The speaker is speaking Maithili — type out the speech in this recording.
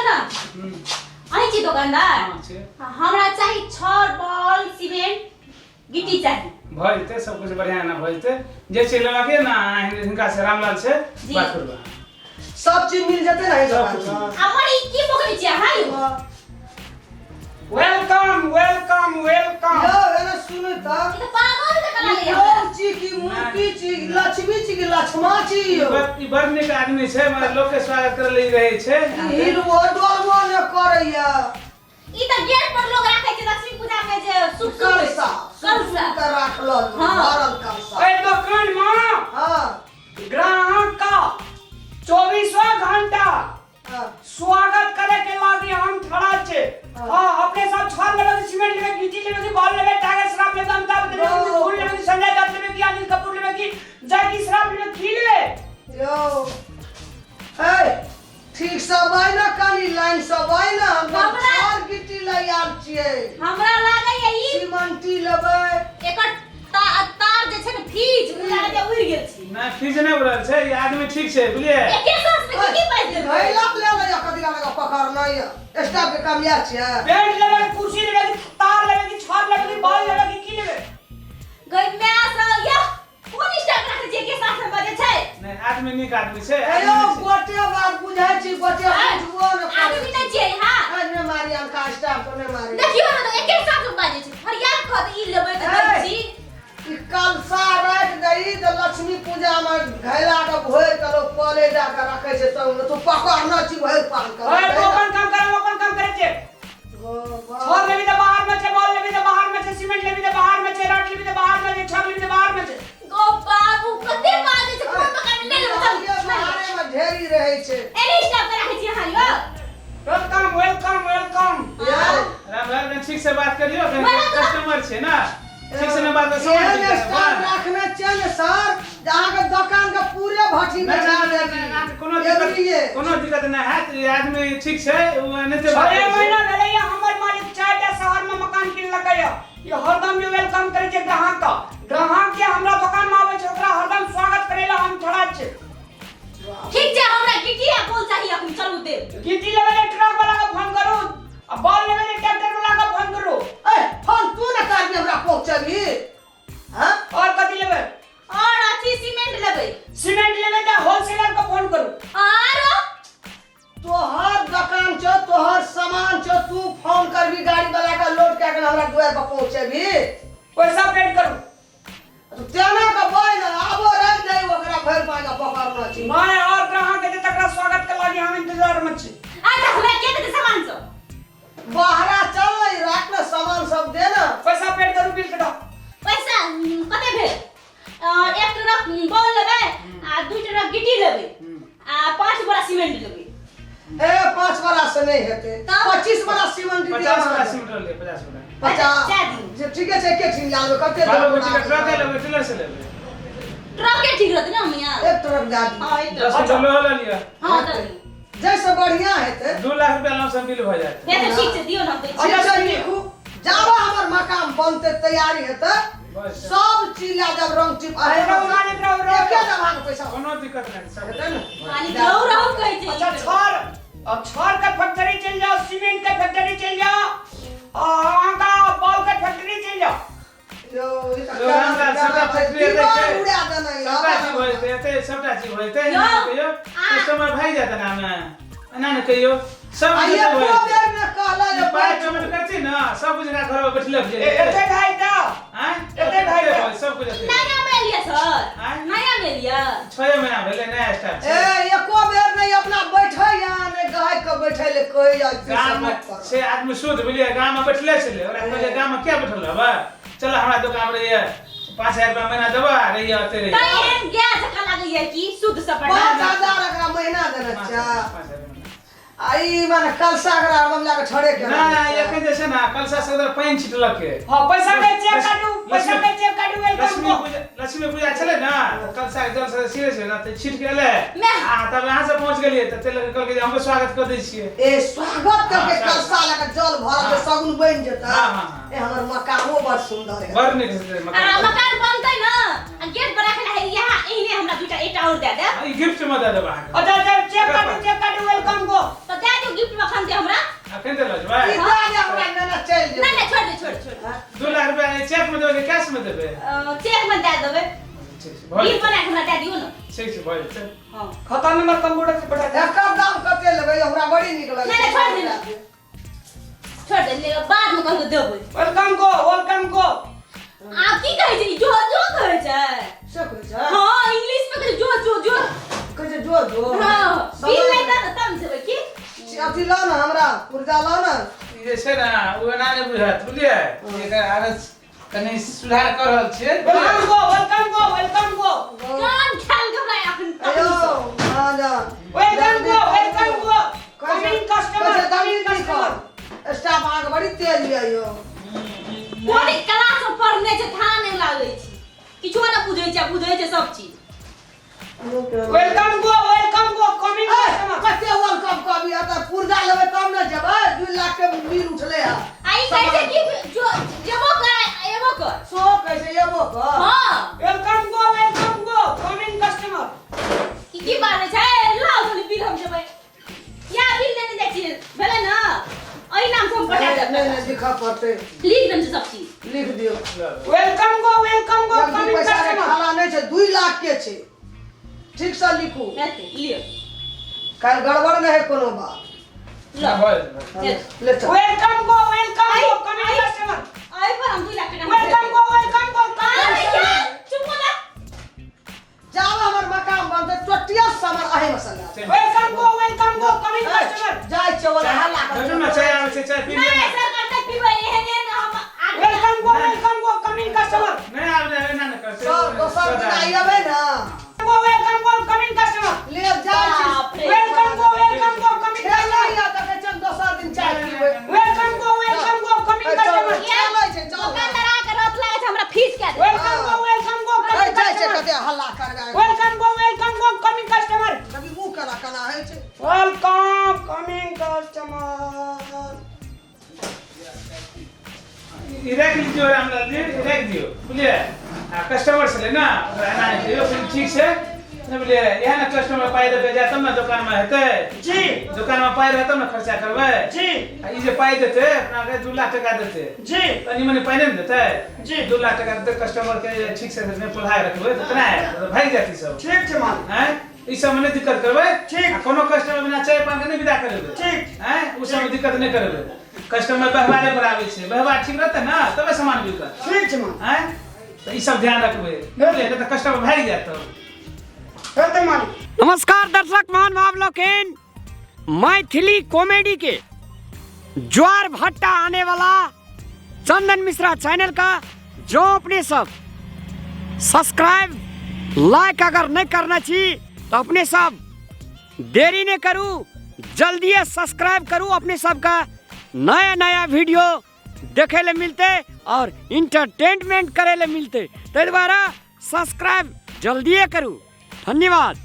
ने। अहीं छी दोकानदार? हाँ, छै। हमरा चाही छड़, बॉल, सीमेंट, गिट्टी चाही। भऽ जेतै, सब कुछ बढ़िआँ एना भऽ जेतै। जे चीज लेबाक यऽ ने, अहाँ हिनका से, रामलाल से जी। बात करबै। सब चीज मिल जेतै ने एहि सब दोकान कुछ। में? हमर ई की बोकने छी अहाँ यौ? Welcome welcome welcome. यौ, एने सुनू तऽ। ई तऽ पागल जकाँ लागैया हमरा। कोन छी की मूर्ति छी, लक्ष्मी छी की लक्ष्मा छी यौ? ई बड़ नीक आदमी छै, मगर लोक के स्वागत करै लए ई रहै छै। ई हिलबो डोलबो ने करैया। ई तऽ गेट पर लोग राखै छै लक्ष्मी पूजा में जे शुभ शुभ कलसा। कलसा। के राखल। हाँ। भरल कलसा। एहि दोकान में हाँ। ग्राहक का चौबीसों घंटा हाँ। स्वागत करे के लागी हम खड़ा छे। हाँ। हाँ, अपने सब छड़ लेबे कि सीमेंट लेबे, गिट्टी लेबे कि बॉल लेबे, टाइगर श्रॉफ लेबे, अमिताभ बच्चन लेबे कि ओ। धूल लेबे कि संजय दत्त लेबे कि अनिल कपूर लेबे कि जैकी श्रॉफ लेबे, की लेबे? यौ ए, ठीक से अबै ने, कनी लाइन से अबै ने। हम तऽ छड़ गिट्टी लए आयल छियै। हमरा लागैया ई सीमेंटी लेबै। एकर तार जे छै ने, फीज ओ लागैया उड़ि गेल छै। नहि, फीज नहि उड़ल छै, ई आदमी ठीक छै, बुझलियै? एके सांस में की की बाजि देबै? घैला ले ले, कथी लगा पकड़ना यऽ? स्टाफ के काम इएह छियै। बेड लेबे कि कुर्सी लेबे कि तार लेबे कि छड़ लेबे कि बॉल लेबे कि की लेबे? गई माय सँ, यह कोन स्टाफ राखै छै, एके सांस में बजै छै? नहि, आदमी नीक आदमी छै। ए आदमी यौ, नीक छै। गोटे बात बुझै छी, गोटे बुझबो ने करै। आदमी नहि छियै। हां। ए, नहि मारी अनका स्टाफ के, नहि मारी। देखियौ ने तऽ एके सांस में बाजै छै, फरियाद कऽ तऽ ई लेबै तऽ दै छी। ई कलसा राखि दही तऽ लक्ष्मी पूजा मे घैला के भरि के लोग कले जा के रखै छै संग मे। तू पकड़ने छी भरि पान के। ओए, तू अपन काम कर, हम अपन काम करै छियै। छड़ लेबी तऽ बाहर में छै, बॉल लेबी तऽ बाहर में छै, सीमेंट लेबी तऽ बाहर में छै, रॉड लेबी तऽ बाहर में छै, छड़ लेबी तऽ बाहर में छै। गो बाबू, कते बाजै छै? कोन दोकान में नहि लेबै, चल। बाहरे मे ढेरी रहै छै। एनी स्टाफ के राखै छी अहाँ यौ? Welcome welcome welcome. यार। रामलाल, कनि ठीक से बात करियौ, कस्टमर छै ने, ठीक से नहि बात समझ। एहन स्टाफ राखने छियै ने सर, जे अहाँके दोकान के पूरे भट्ठी में नहि, नहि, नहि, नहि, कोनो दिक्कत, कोनो दिक्कत नहि हैत। ई आदमी ठीक छै, ओ एनाहिते बात 6 करै छै। महीना भेलैया, हमर मालिक 4टा शहर में मकान किनलकैया। ई हरदम जे welcome करै छै ग्राहक के, ग्राहक जे हमरा दोकान में आबै छै ओकरा हरदम स्वागत करै ला हम खड़ा छियै। ठीक छै, हमरा गिट्टी आ बॉल चाही अखन, चलू देब। गिट्टी लेबै ले ट्रक वाला के फोन करू आ बॉल लेबै ले ट्रैक्टर वाला के फोन करू। ए, फोन तू ने करबी, हमरा पहुंचबी? हाँ। और कथी लेबै? और अथी सीमेंट लेबै। सीमेंट लेबै तऽ होलसेलर के फोन करू। आर तोहर दोकान छौ, तोहर सामान छौ, तू फोन करबी गाड़ी वाला के, लोड कए के हमरा दुआर पर पहुंचेबी? पैसा पेड करू। तू तेना के बोल ने, आबो रख दे ओकरा भरि पानि पकड़ना छी। मैं और ग्राहक के तकरा स्वागत के लागी हम इंतजार में छी। अच्छा, हमरा के देतै सामान सब? बाहरा चल ने, राख ने सामान सब, दे ने। पैसा पेड करू, बिल कटाओ। पैसा कते भेल? एक ट्रक बॉल लेबै आ 2 ट्रक गिट्टी लेबै आ 5 बोरा सीमेंट लेबै। ए, 5 बोरा से नहीं हेतै। तब? 25 बोरा सीमेंट दिअ। 50 बोरा सीमेंट ले, 50 बोरा। 50। चार दिन। जे ठीके छै, एके ठीन लए लेबै। कते बालू देबै? बेटी के ट्रक लेबै, टेलर से लेबै? ट्रके ठीक रहतै ने मियां? एक ट्रक दए दियौ। हां, एक 10 ट्रक। क्विंटल लोहा लऽ लिअ। हां, दऽ दियौ। जैसे बढ़िया हेतै। 2 लाख रुपया लमसम बिल भऽ जायत। हे तऽ ठीक छै, दियौ ने, हम दै छी। ठीक छै, लिखू। जाबे हमर मकान बनतै, तैयारी हेतै, बस। सब चीज लए जाब, रंग टिप अरे रहू मालिक, रहू, रहू। एके देब अहाँके पैसा। कोनो दिक्कत नहि, सब हेतै ने? मालिक, रहू रहू कहै छै। अच्छा, छड़, अब छड़ के फैक्ट्री चल जाओ, सीमेंट के फैक्ट्री चल जाओ और अहाँ का बॉल के फैक्ट्री चल जाओ। यौ, ई तऽ यौ, रामलाल, केना सबटा छै? फैक्ट्री एतै दीवार छै। उड़ा देने यौ। सबटा चीज भऽ जेतै एतै, सबटा चीज भऽ जेतै। यौ, एना नहि कहियौ, कस्टमर भागि जायत एनामे, एना नहि कहियौ, सब आ किछु एको भऽ जेतै। बेर ने कहला जे पाइ पेमेंट करती ने, सब कुछ एकरा घर पर बैठले भऽ जेतै। एते भाई दा। आँय? एते भाई एते दा। भऽ- सब कुछ एते। नया में लिया सर? आँय? नया में लिया? 6 महीना भेलै, नया स्टाफ छै। ए, एको बेर नहि अपना बैठैया, नहि गाय के बैठै ले कहैया। गाम में से आदमी शुद्ध, बुझलियै? गाम में बैठले छलै, ओकरा कहलियै गाम में किया बैठल रहबै, चल हमरा दोकान में रहियै, 5000 रुपया महीना देबऽ आ रहियै ओतै रहियै। तैं एहन गाय जकाँ लागैया कि शुद्ध सपना। 5000 एकरा महीना देने छै। 5000 महीना। आ ई माने कलसा एकरा हरदम लए कऽ ठड़े केने नहि, छै। एखन जे छै ने कलसा से उधर पानि छिटलक के। हाँ, पैसा के चेक काटू, पैसा के चेक काटू, welcome Lakshmi को। पूजा, लक्ष्मी पूजा छलै ने, तऽ कलसा के जल से छिड़ै छै ने, तऽ छिट के एलै मैं- आ तब यहाँ से पहुँच गेलियै तऽ तेल कहलकै जे हमरो स्वागत कऽ दै छियै। ए, स्वागत करके हाँ, कलसा लए कऽ जल भरल छै, सगुन बनि जेतै। हाँ, हाँ, हाँ। ए, हमर मकानो बड़ सुंदर है। बड़ नीक हेतै आ मकान। मकान बनतै ने आ गेट पर राखल है यहाँ एहने हमरा दूटा एकटा और दए देब। ई गिफ्ट में दऽ देब अहाँके। अच्छा अच्छा, चेक काटू, चेक काटू, welcome को। तऽ दए दियौ गिफ्ट में खान दे हमरा। अखन देलो जेबै? ई दे दे हमरा, नेने चलि नहीं जेबै। नहीं, छोड़ दे, छोड़ छोड़। 2 लाख रुपया चेक में देबै कि कैश में देबै? चेक में दे देबै। ठीक छै, भऽ बिल जेतै। बना के हमरा दे दियौ ने। ठीक छै, भऽ जेतै। हाँ। खाता नंबर कंप्यूटर से पठा दे। एकर दाम कते लेबै? हमरा बड़ी नीक लगै। नहीं, नहीं, छोड़ दे ना। छोड़ दे, ले बाद में कहू देबै। Welcome go, welcome गो। आ की कहै छै? जो जो कहै छै। से कहै छै? हाँ, इंग्लिश में कहै छै जो जो जो। कहै छै जो जो। हाँ, बिल नहि दे ने तब जेबै की? अथी लाउ ने, हमरा पुर्जा लाउ ने। ई जे छै ने, ओ एना नहि बुझत, बुझलियै? एकर आदत कनि सुधार कऽ रहल छियै। Welcome go, welcome go, welcome go. कान खेल के हमरा अखन। अयो महाजन। Welcome go, welcome go. Coming customer, coming customer. Staff अहाँके बड़ी तेज यऽ यौ। कोन क्लास में पढ़ने छै, था नहि लागै छै, किछो नहि बुझै छै, बुझै छै सब चीज। Welcome go, welcome go, coming customer. कते welcome कहबी? एतऽ पुर्जा लेबै तब ने जेबै। 2 लाख के बिल उठलै हँ। आ ई कहै छै कि जो जेबो कर, एबो कर। सो कहै छै एबो कर। हाँ। Welcome go, welcome go, coming customer. ई की बात छै? लाउ खाली बिल, हम जेबै या बिल लेने जाइ छियै, भेलै ने? एहि नाम से हम पठा देब। नहि नहि, लिखऽ पड़तै। लिख देम छै सब चीज। लिख दियौ। Welcome go, welcome go, जल्दी कमिंग पैसा के कस्टमर। खाला नहि छै, 2 लाख के छै, ठीक से लिखू। हेतै, लिअ। काल्हि गड़बड़ नहि है कोनो बात। लऽ। भऽ जेतै। ले चल। Welcome go, welcome go, coming customer. एहि पर हम 2 लाख टका। Welcome go, welcome go, अरे कमिंग। यार, चुप हो ना। जाब हमर मकान बनतै, टोटिया से हमर अही मसला। Welcome go, welcome go, coming customer. जाइ छै वाला हल्ला करै। देखू ने, चाय आबै छै, चाय पी नहीं लिअ। सरकार तक पीबै एहन एहन हम आगे। Welcome go, welcome go, coming customer. नहि, आब नहि, एना नहि करतै। सर, दोसर दिन आइ एबै ने। Go, welcome go, coming customer. ले जाइ छी। बाप रे। Welcome go, welcome go, coming खेलै कस्टमर। या देखै छियै, दोसर दिन चाय पीबै। Welcome go, welcome go, coming ए, चल। कस्टमर। चलै छै, चल। दुकानदार आके रथ लागै छै, हमरा फीस कए दे। Welcome go, welcome go, ए, कमिंग जाइ छै। कस्टमर। कते हल्ला करबै। Welcome go, welcome go, coming customer. कभी मुँह केना केना होइ छै। Welcome coming customer. ई राखि लियौ रामलाल जी, ई राखि दियौ, बुझलियै? आ कस्टमर छलै ने, ओकरा एना नहि कहियौ, फिर ठीक छै नहि, बुझलियै? इएह ने, कस्टमर पाइ देतै जाय तब ने दोकानमे हेतै। जी। दोकानमे पाइ रहत तब ने खर्चा करबै। जी। आ ई जे पाइ देतै, अपनाके 2 लाख टका देतै। जी। कनि मनि पाइ नहि ने देतै। जी। 2 लाख टका देतै, कस्टमरके ठीक से नहि पोल्हाय रखबै तऽ केना हेतै? तऽ भागि जायत ई सब। ठीक छै मालिक। आँय, ई सबमे नहि दिक्कत करबै। ठीक। आ कोनो कस्टमर बिना चाय पान के नहि विदा करेबै। ठीक। आँय, ओ सबमे दिक्कत नहि करेबै। कस्टमर व्यवहारे पर आबै छै, व्यवहार ठीक रहतै ने तबे सामान बिकत। ठीक छै मालिक। आँय, तऽ ई सब ध्यान रखबै, बुझलियै? नहि तऽ कस्टमर भागि जायत तब। हेतै मालिक। नमस्कार दर्शक महानुभाव लोकनि, मैथिली कॉमेडी के ज्वार भट्टा आने वाला चंदन मिश्रा चैनल का जो अपने सब सब्सक्राइब लाइक अगर नहीं करना छी तो अपने सब देरी नहीं करू, जल्दी सब्सक्राइब करू। अपने सबका नया नया वीडियो देखे ले मिलते और इंटरटेनमेंट करे ले मिलते, ताहि द्वारा सब्सक्राइब जल्दी करू। धन्यवाद।